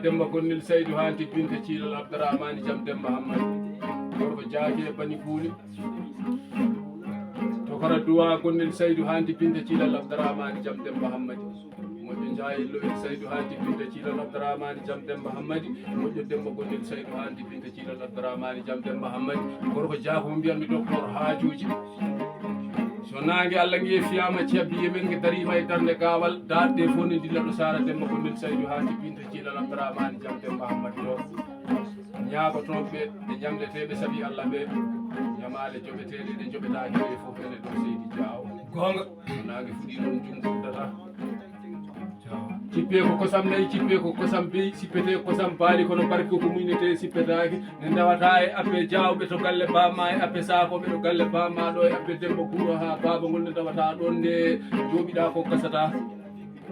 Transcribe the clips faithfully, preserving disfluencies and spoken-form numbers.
Demba Gonnel Saydu Hanti Binta Ciilal Abdurahmani Jam Demba Hammadi. Gorko Jaake e Bani Buuli. To kara duwa Gonnel Saydu Hanti Binta Ciilal Abdurahmani Jam Demba Hammadi. Moƴƴo Njaayel Lowel Saydu Hanti Binta Ciilal Abdurahmani Jam Demba Hammadi. Moƴƴo Demba Gonnel Saydu Hanti Binta Ciilal Abdurahmani Jam Demba Hammadi. Gorko Jaaku mbiyanmi docteur haajuuji. So naange Allah nge fiyama cabbi yemen nge darima e darnde gaawal, daɗɗe fof ne dilla ɗo Sara Demba Gonnel Saydu Hanti Binta Ciilal Abdurahmani Jam Demba Hammadi ɗo. Ñaagotoɓe ɓe, ɓe ñamleteɓe sabi Allah ɓe, ñamaale joɓeteɗe ɗe joɓetaake ɗe fof ene ɗo Seydi Jaawo. Goonga. So naange fuɗi noon junngo uddata. Cippee ko kosam nayi, cippee ko kosam beyi, sippetee ko kosam baali, kono barke ko muynetee sippetaake. Ne ndewata e appe jaawɓe to galle bamma, e appe saakooɓe to galle bamma, ɗo e appe Demba Guuro haa Baaba Ngol ne ndewata ɗoon nde jooɓiɗaa ko kasata.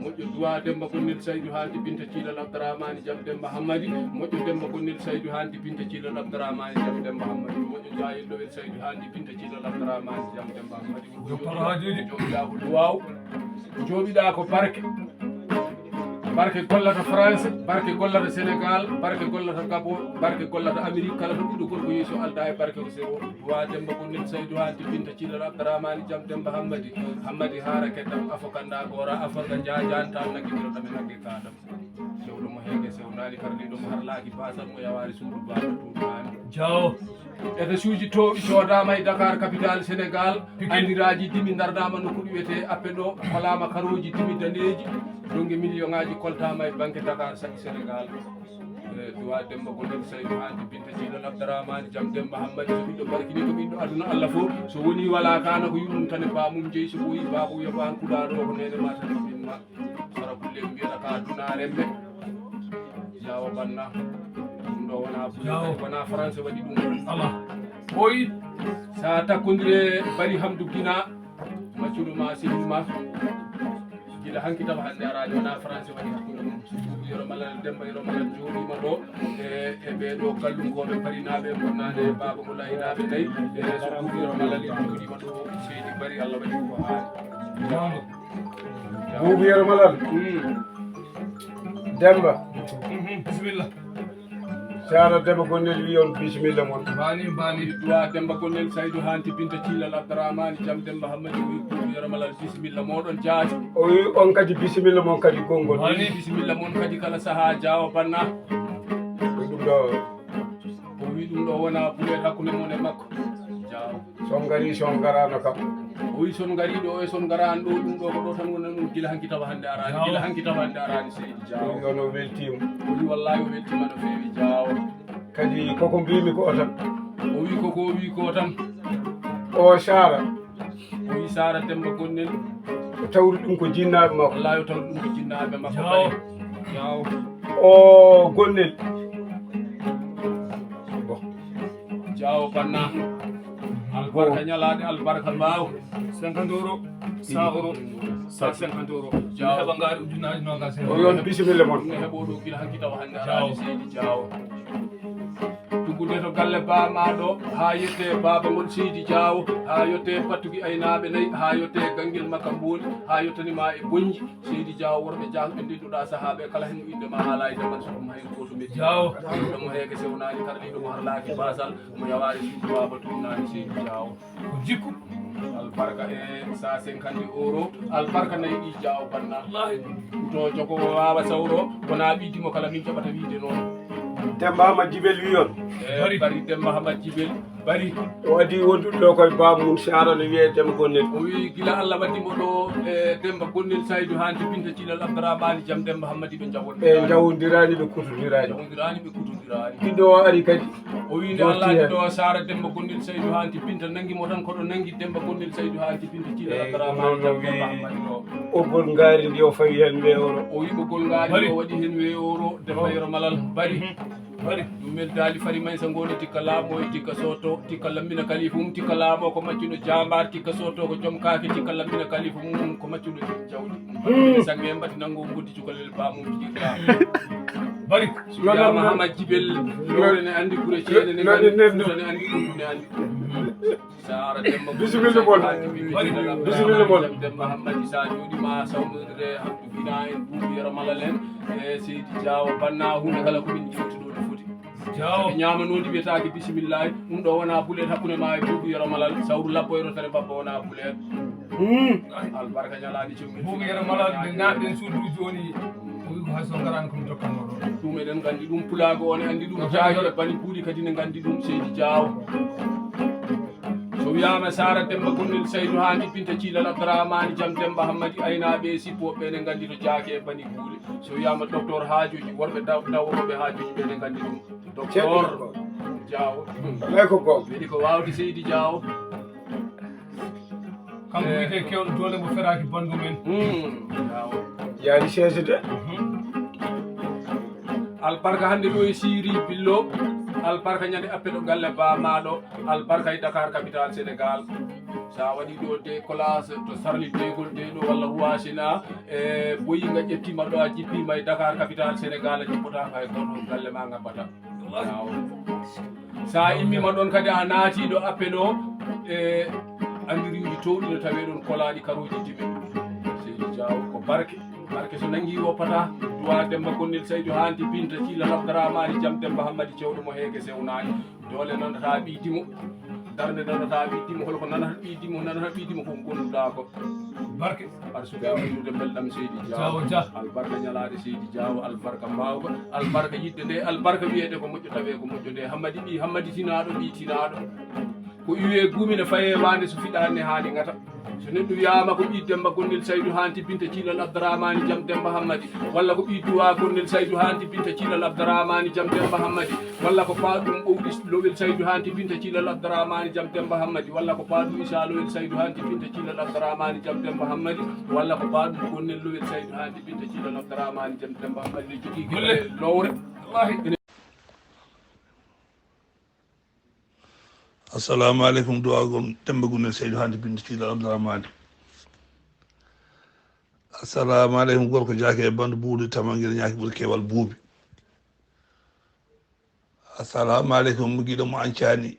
Moƴƴo duwa Demba Gonnel Saydu Hanti Binta Ciilal Abdurahmani Jam Demba Hammadi. Moƴƴo Demba Gonnel Saydu Hanti Binta Ciilal Abdurahmani Jam Demba Hammadi. Moƴƴo Jaayel Lowel Saydu Hanti Binta Ciilal Abdurahmani Jam Demba Hammadi. Jooɓiɗaa ko duwaaw. Jooɗiɗaa ko barke. Barke gollata France, barke gollata Sénégal, barke gollata Gabon, barke gollata Amérique, kala to ɓiɗɗo gorko yeeso alda e barke o sewo. Duwa Demba Gonnel Saydu Hanti Binta Ciilal Abdurahmani Jam Demba Hammadi. Hammadi haara keddam afo kanda gora afo ga jajan tan naggi biro tami naggi kadam. Sewɗo mo heege sewndaali karliɗo mo harlaaki baasal mo yawaari suudu baaba tuumaani. Jawo. Ete suuji toowi coodama e Dakar, capitale Sénégal. Pikin. Andiraaji dimi ndardama nokku ɗo wiyetee appe ɗo, kolaama karooji dimi daneeji, donge miliyoŋaaji koltaama e banque Dakar saɗi Sénégal. E duwa Demba Gonnel Saydu Hanti Binta Ciilal Abdurahmani Jam Demba Hammadi, so ɓiɗɗo barkini ko ɓiɗɗo aduna Allah fof, so woni wala kana ko yummum tan e bamum jeyi, so ɓooyi baaba yoɓan kuɗaaɗo ko nene ma tan ɗum ma. Sara kulle mbiyata ka duna remɓe. Jawo banna. Ɗum ɗo wona Jawo. Wona français waɗi ɗum. Ala. Oyi. Sa takkondire Bari Hamdu Gina. Maccuɗo ma sehil ma. Gila hanki tawa hannde araani wona français waɗi hakkunde mum. So Buubu Yero Malal Demba Yero Malal jooɗiima ɗo e e ɓee ɗo Kallunkooɓe Parinaaɓe e Bonnaaɓe e Baaba Mulaay Naaɓe nayi e so Buubu Yero Malal jooɗiima ɗo seydi Bari Allah waɗi ko haali. Buubu Yero Malal. Demba. Bisimilla. Sara Demba Gonnel wi on bisimilla mon. Mbani mbani. Duwa Demba Gonnel Saydu Hanti Binta Ciilal Abdurahmani Jam Demba Hammadi wi Buubu Yero Malal bisimilla moɗon jaati. O wi on kadi bisimilla mon kadi konngol. Mbani bisimilla mon kadi kala saha jawo banna. Ko ɗum ɗo. O wi ɗum ɗo wona bulet hakkunde mon e makko. Jawo. Son ngari son ngarano kam. O wi son ngari ɗo e son ngarani ɗo ɗum ɗo ko ɗo tan wonani ɗum gila hanki tawa hannde arani. Jawo. Gila hanki tawa hannde arani seydi jawo. O wi ono weltima. O wi wallahi o weltima no feewi jawo. Kadi koko mbimi ko o tan. O wi koko o wi ko tan. O Sara. O wi Sara Demba Gonnel. O tawri ɗum ko jinnaaɓe makko. Wallahi o tawri ɗum ko jinnaaɓe makko. Jawo. Jawo. O Gonnel. Jawo banna. Albarka ñalaade albarka ɓaawo. Cinquante euros, cent euros, cent cinquante euros. Jawo. Heɓa ngaari ujunnaaji noogaas e o yon bisimilla mon. Ne heɓo ɗo gila hanki tawa hannde araani seydi jawo. Tuggude to galle ba ma ɗo haa yette baaba ngol seydi jawo haa yette pattuki aynaaɓe nayi haa yette ganngel makka mbooli haa yettani ma e bonji. Seydi Diaw worɓe jahɓe ndinduɗa sahaɓe kala hen no inde ma haala e damal so ɗum hay goto metti. Diaw. Ɗum mo heege sewnaani karliɗo mo harlaaki basal mo yawaari suudu baaba tunnaani Seydi Diaw. Ko jikku. Albarka e sa cinquante euro albarka nayi ɗi Diaw banna. Wallahi. To jogo wawa sawro kona ɓiddi mo kala min jaɓata wiide noon. Demba Hamad Jibel wi on. E bari Demba Hamad Jibel. Bari. O adi wondude ɗo koye bamum Sara no wiyee Demba Gonnel. O wi gila Allah waddi mo ɗo e Demba Gonnel Saydu Hanti Binta Cilal Abdarabani jam Demba Hammadi ɓe jawondirani. Ɓe jawondirani ɓe kutodiraani. Jawondirani ɓe kutodiraani. Ɓiɗɗo o ari kadi. O wi nde Allah adi ɗo Sara Demba Gonnel Saydu Hanti Binta nangi mo tan koɗo nangi Demba Gonnel Saydu Hanti Binta Cilal Abdarabani jam Demba Hammadi ɗo. Ɓoggol ngaari ndi o fawi heen weewro. O wi ɓoggol ngaari o waɗi heen weewro Demba Yero Malal bari. Bari. Ɗum men daali fari maysa ngoni tikka laaɓo e tikka soto, tikka lammina kalifu mum, tikka laaɓo ko maccuɗo jambar, tikka soto ko jom kaake, tikka lammina kalifu mum ko maccuɗo jawdi. Sange en mbati nango mboddi cukalel ba mum jirga. Bari. Suyama Hamad Jibel, lowre ne andi gure ceene ne andi, ne andi ɗum ne andi. Sara Demba Bisimilla Bol. Bisimilla Bol. Demba Hammadi sa jooɗima sawnodirde habdu bina en buubu yero malal en. E Seydi Diawo banna hunde kala ko min jewtuɗo no foti. Diawo. Ɓe ñamanodi wiyetake bisimillahi. Ɗum ɗo wona bulet hakkunde ma e buubu yero malal. Sawru labbo yero tare babba wona bulet. Albarka ñalaɗi cummi. Buubu yero malal ɓe naɗen suudu joni. O wi ko hay so garani komi dokkanoɗo. Ɗum eɗen gandi ɗum pulago on e andi ɗum jaaki e bani buuɗi kadi ne gandi ɗum Seydi Diawo. So wiyama Sara Demba Gonnel Saydu ha jippinta Ciilal Abdourahmani Jam Demba Hammadi aynaaɓe e sippo ɓe ne gandi to jaake e bani buuɗi. So wiyama docteur haajuji worɓe daw- dawroɓe haajuji ɓe ne gandi ɗum. Docteur Diawo. Alay ko goonga. Weɗi ko wawde Seydi Diawo. Kanko wiyete kewɗo doole mo feraki bandum en. Yaari seese de. Albarka hannde ɗo e Siri Billo. Albarka ñande appe ɗo galle ba maɗo. Albarka e Dakar capital Sénégal. Sa waɗi ɗo de classe to sarni degol de ɗo walla ruwasina e boyinga ƴettima ɗo a jippima e Dakar capital Sénégal a jippotaka e goto galle ma ngabbata. Sa immima ɗon kadi a naatiɗo appel o e andiriiji towɗi no tawe ɗon kolaɗi karoji dime. Seydi Diaw ko barke. Barke so nangi woppata. Duwa Demba Gonnel Saydu Hanti Binta Ciila Labdaramani Jam Demba Hammadi cewɗo mo heege sewnani. Doole nanata ɓi dimo. Darnde nanata ɓi dimo. Holko nanata ɓi dimo? Nanata ɓi dimo ko gonduɗa ko. Barke. Arsuka wondude belɗam Seydi Diaw. Albarka ñalaade Seydi Diaw. Albarka mbawka. Albarka yidde nde. Albarka wiyede ko moƴƴo tawe ko moƴƴo nde. Hammadi ɓi Hammadi tinaɗo ɓi tinaɗo. Ko iwe gumi ne faye wande so fiɗa ne haali ngata. So neɗɗo wiyama ko ɓi Demba Gonnel Saydu Hanti Binta Ciilal Abdaramani Jam Demba Hammadi. Walla ko ɓi Duwa Gonnel Saydu Hanti Binta Ciilal Abdaramani Jam Demba Hammadi. Walla ko paɗum ɓowɗi lowel Saydu Hanti Binta Ciilal Abdaramani Jam Demba Hammadi. Walla ko paɗum Isa lowel Saydu Hanti Binta Ciilal Abdaramani Jam Demba Hammadi. Walla ko paɗum Gonnel lowel Saydu Hanti Binta Ciilal Abdaramani Jam Demba Hammadi. Ne jogii golle lowre. Assalamu aleykum, duwagol Demba Gonnel Seydi Hanti Binta Ciilal Abdourahmani. Assalamu aleykum, gorko jaake e bandu buuɗi tamangel ñaaki ɓuri kewal buubi. Assalamu aleykum, giɗo mo ancani,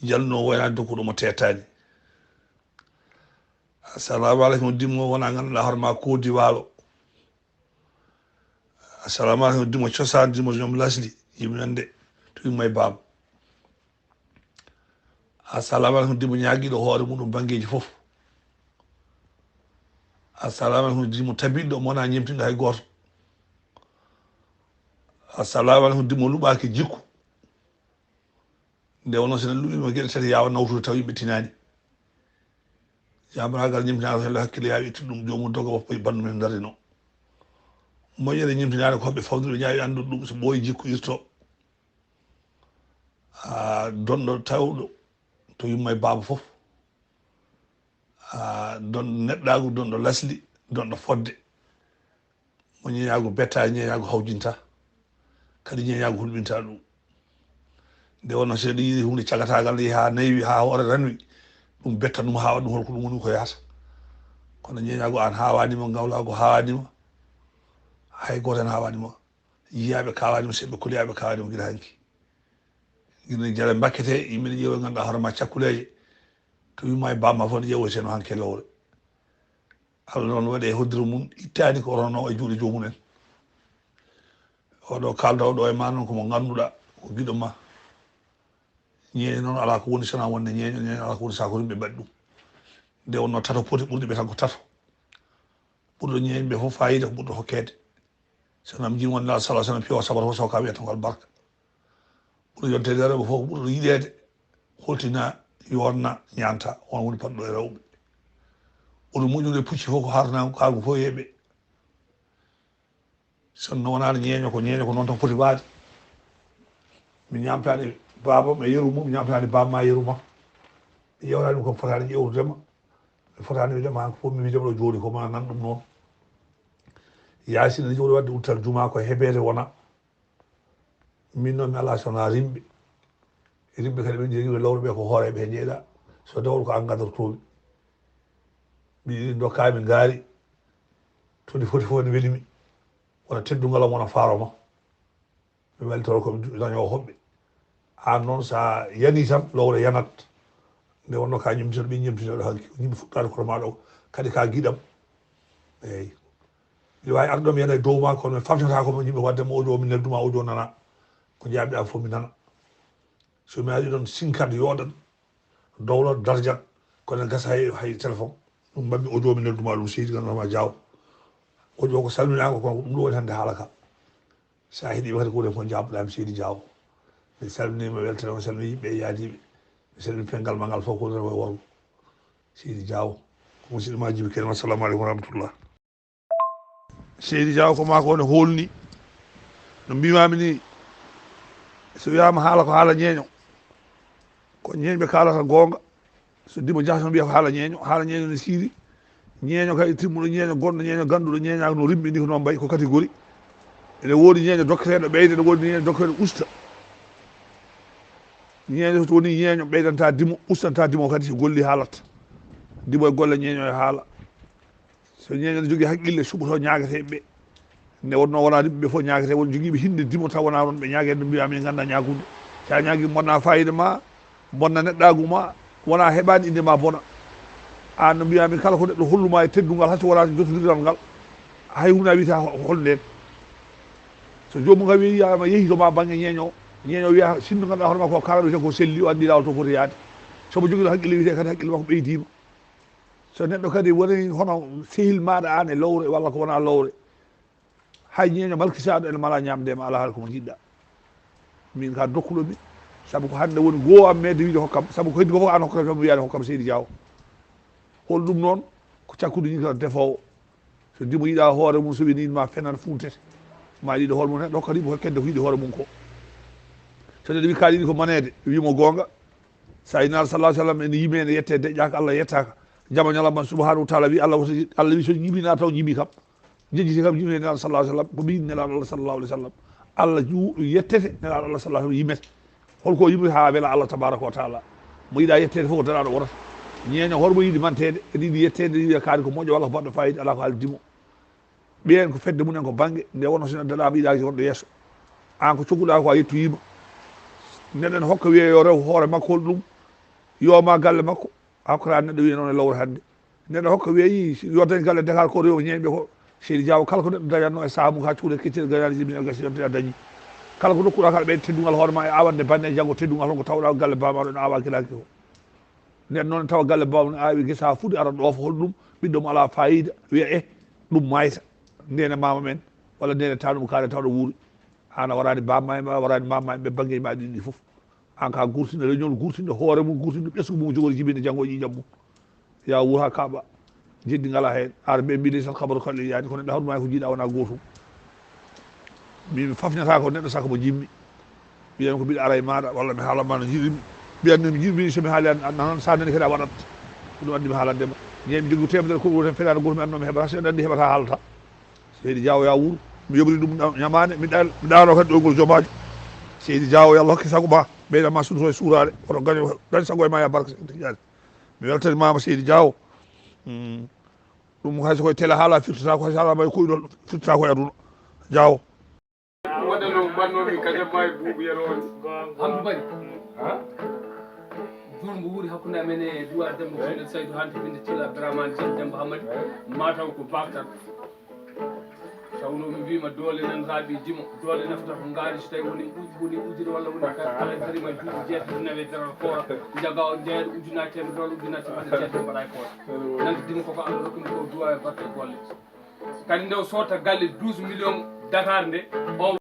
jalno wayna dokuɗo mo tetani. Assalamu aleykum, dimmo wona ganduɗa hoore ma koodi walo. Assalamu aleykum, dimo cosaan, dimo ñoom lasli, yimɓe nande to yumma e baaba. Assalamu aleykum, dimo ñaagiiɗo hoore muɗum banngeeji fof. Assalamu aleykum, dimo tabiɗɗo mo wona ñemtinɗo hay gooto. Assalamu aleykum, dimo luɓaaki jikku. Nde wonno so en luɓima geɗe tati yawa nawtude taw yimɓe tinani. Yamragal ñimtinaɗo helle hakkille yawi ittude ɗum jomum doga woppa e bandu men darino. Moƴƴere ñimtinaɗo ko hoɓɓe fawdude ñawi anndude ɗum so ɓooyi jikku irto. A donɗo tawɗo to yumma e baaba fof. A donɗo neɗɗagu, donɗo lasli, donɗo fodde. Mo ñeñaagu betta, ñeñaagu hawjinta, kadi ñeñaagu hulɓinta ɗum. Nde wonno so eɗen yiɗi hunde cagatagal yehi haa naywi, haa hoore ranwi, ɗum betta ɗum, haa waɗa ɗum holko ɗum woni ko yahata. Kono ñeñaagu an haawanima, ngawlaagu haawanima, hay gooto hen haawanima. Yiyaaɓe kaawanima, seɓɓe koliyaaɓe kaawanima gila hanki. Gila jale mbakkete, yimɓe ne ƴeewa ganduɗa hoore ma cakkuleeje. To wima e bamma fof ne ƴeewoyteno hanke lowre. Allah noon waɗe e hoddiro mum ittani ko ronno e juuɗe joomum en. Oɗo kaldowo ɗo e ma noon ko mo ganduɗa ko giɗo ma. Ñeeño noon ala ko woni sona wonde ñeeño, ñeeño ala ko woni sa ko yimɓe mbaɗi ɗum. Nde wonno tato poti ɓurɗi ɓe tan ko tato. Ɓurɗo ñeeñɓe fof fayida ko ɓurɗo hokkede. Sona mi jin wonde Allah sallallahu alaihi wasallam piyo sabata fof so ka wiyata ko albarka. Ɓurɗo yonteede e rewɓe fof ko ɓurɗo yiɗeede, holtina, yoorna, ñaanta, on woni paɗɗo e rewɓe. Ɓurɗo moƴƴude pucci fof ko harna kaagu fof yeeɓe. Sinno wonaano ñeeño ko, ñeeño ko noon tan foti waade. Mi ñaamtaani baaba ma yeru mum, mi ñaamtaani baaba ma yeru ma. Mi ƴeewnaani ɗum kam fotaani ƴeewrude ma. Mi fotaani wiide ma hanko fof mi wiide ma ɗo jooɗi ko ma nan ɗum noon. Yaasin ene jooɗi waɗde uddital juma ko hebeede wona. Min noon mi alaa so wonaa rimɓe. Rimɓe kadi ɓe njogii ɓe lowre ɓe ko hooreeɓe he njeeɗa. So dawol ko an gadortoomi. Mbiɗi ɗin ndokkaami ngaari. To ndi foti fof ne weli mi. Wona teddungal am, wona faaro ma. Mi weltoro ko mi dañoowo hoɓɓe. Aan noon so a yanii tan, lowre yanat. Nde wonno ka ñemtinoɗo, ɓe ñemtinoɗo hanki, ko ñimmi fuɗɗaade koto ma ɗo, kadi ka giɗam. Eeyi. Miɗo waawi arde ɗo mi yada e dow ma, kono mi famtata ko mo ñimmi wadde mo audio, mi neldu ma audio nana. Ko jaabɗa fof mi nana. So mi ari ɗon sinkat yooɗan, dowla darjat, kono gasa hay, hay téléphone. Ɗum mbammi audio mi neldu ma ɗum seydi ganduɗa ma jaaw. Audio ko salminaango, kono ko ɗum ɗo woni hannde haala ka. Sa heɗiima kadi ko woni ko jaabɗa mi seydi jaaw. Mi salminiima, weltanama, mi salmini yimɓe e yaadiiɓe. Mi salmini pengal ma ngal fof ko woni e worgo. Seydi jaaw. Ko musidɗo ma Jibi Kene. Assalamu aleykum wa rahmatullah. Seydi Diaw, ko maa ko ne hoolni. No mbiimaami ni, so wiyaama haala ko haala ñeeño. Ko ñeeñɓe kaalata goonga. So dimo jahata mbiya ko haala ñeeño, haala ñeeño ne siiri. Ñeeño kay timmuɗo, ñeeño gonɗo, ñeeño ganduɗo, ñeeñaako no rimɓe ni ko noon mbayi, ko catégorie. Ene woodi ñeeño dokketeeɗo ɓeyda, ene woodi ñeeño dokketeeɗo usta. Ñeeño so woni ñeeño ɓeydanta dimo, ustanta dimo kadi so golli haalata. Dimo e golle, ñeeño e haala. So ñeeño ne jogii haqqille, suɓoto ñaageteeɓe ɓe. Nde wonnoo wonaa yimɓe ɓe fof ñaagetee, won jogiiɓe hinnde dimo taw wonaa ɗon ɓe ñaagee, no mbiyaa min nganndaa ñaagude. So a ñaagii bonna fayida ma, bonna neɗɗaagu ma, wonaa heɓaani innde ma bona. Aan no mbiyaa min kala ko neɗɗo hollu ma e teddungal, hay so wonaa jotondiral ngal, hay huunde a wiyata ho-, hol ndeen. So joomum kam wiyaama yehi to ma bannge ñeeño, ñeeño wiya sinno ngannduɗaa hoore ma ko kala wiyata ko selli, o anndi laawol to foti yaade. So mo jogiiɗo haqqille wiyetee kadi haqqille makko ɓeydiima. So neɗɗo kadi woni hono sehil maaɗa aan e lowre walla ko wonaa lowre, hay ñeeño malkisaaɗo ene mala ñaamde ma, alaa haala ko mo njiɗɗa. Min ka dokkuɗo mi, sabu ko hannde woni goo am meede wiide hokkam, sabu ko heddi ko fof aan hokkata mi wiyaani hokkam Seydi Diaw. Hol ɗum noon ko cakkude ñinkal defoowo. So dimo yiɗa hoore mum, so wini ma fenan funtete. Ma yiɗi hol mum neɗɗo hokkata yimɓe ko kedde ko yiɗi hoore mum ko. So neɗɗo wi kaɗa yiɗi ko maneede, wi mo goonga. Sa wi Nulaaɗo sallallahu alaihi wasallam ene yimee, ene yettee, deƴƴaaka, Allah yettaaka. Jama ñalawma subhanahu wa taala wi Allah woto, Allah wi so ñiminaa taw ñimi kam. Jejjiti kam ñimi Nulaaɗo sallallahu alaihi wasallam, ko min Nulaaɗo Allah sallallahu alaihi wasallam. Allah ju-, yettete, Nulaaɗo Allah sallallahu alaihi wasallam yimete. Holko yimri haa wela Allah tabaraka wa taala? Mo yiɗa yetteede fof ko daraɗo wonata. Ñeeño hoore mo yiɗi manteede, ene yiɗi yetteede, ene wiya kaari ko moƴƴo walla ko baɗɗo fayida, alaa ko haaldi mo. Ɓeen ko fedde mum en, ko bannge nde wonno so neɗɗo daɗaama yiɗaaki wonde yeeso. Aan ko cogguɗaa ko a yettoyiima. Neɗɗo ene hokka wiya yo rew hoore makko hol ɗum, yoma galle makko, a hokkata neɗɗo wiya noon e lowre hannde. Neɗɗo hokka wiya yi yo dañ galle Dakar ko rew ñeeñɓe ko Seydi Diaw, kala ko neɗɗo dañatno e saha mum ha cuuɗe keccel gañaali jibini a gasi yonte a dañi. Kala ko dokkuɗa kala ɓe teddungal hoore ma e awande banne janngo teddungal holko tawɗa galle bamaɗo ene awa gilaki ko. Nden noon tawa galle bamum ne awi gesa fuɗi ara ɗoofa hol ɗum ɓiɗɗo mo ala fayida wiya e ɗum mayta. Ndene mama men walla ndene tanum kaare tawɗo wuuri. An a warani bamma e ma, a warani mamma e ɓe bangge ma ɗiɗi fof. An ka gurtinɗo leñol, gurtinɗo hoore mum, gurtinɗo ɓesngu mum jogori jibinde janngo e ƴiƴam mum. Ya wuur ha kaɓa. Jeddi ngala heen. Ar ɓe mbiɗi tan kabaru kalɗe yani ko neɗɗo haɗuma ko jiiɗa wona gootum. Min mi fafñata ko neɗɗo saka mo jimmi. Mbiyan ko mbiɗa ara e maɗa walla mi haalama no jiɗimi. Mbiyan no mi jiɗmi so mi haali an, an, an sa nani kadi a waɗat. Ko ɗum addi mi haalande ma. Jeyi mi jogui temedere ko ɗum tan feɗade gootum mi anno mi heɓata so en andi heɓata haalata. Seydi Diaw ya wuur. Mi yoɓri ɗum ñamande mi ɗal mi ɗano kadi ɗoygol jomajo. Seydi Diaw yo Allah hokke sago ma. Ɓeyda ma suudu to e suuraɗe. Oto gaño dañ sago e ma ya barka Seydi Tidiane. Mi weltanimama Seydi Diaw. Ɗum hay so koye télé haala firtata ko hay so haalama e koyɗol firtata koye aduna. Diaw. Waɗano mbannomi ka jamma e buubu yero on. Hamdu Bari. Juulngo wuuri hakkunde amen e Duwa Demba Fulɓe Saydu Hante binde Tila Abdourahmane Dieng Demba Hamadi. Mataw ko baktan. Tawno mi wiima doole nan raaɓi dimo doole naftata ko ngaari so tawi woni uj woni ujire walla woni kala darima duuɓi jeetati nawe daral koora jaga o jeeɗa ujunnaji temedere walla ujunnaji capanɗe jeetati mbaɗa e koora nande dimo koko Allah rokkumi ko duwa e batte golle kadi nde o sotta galle douze millions Dakar nde o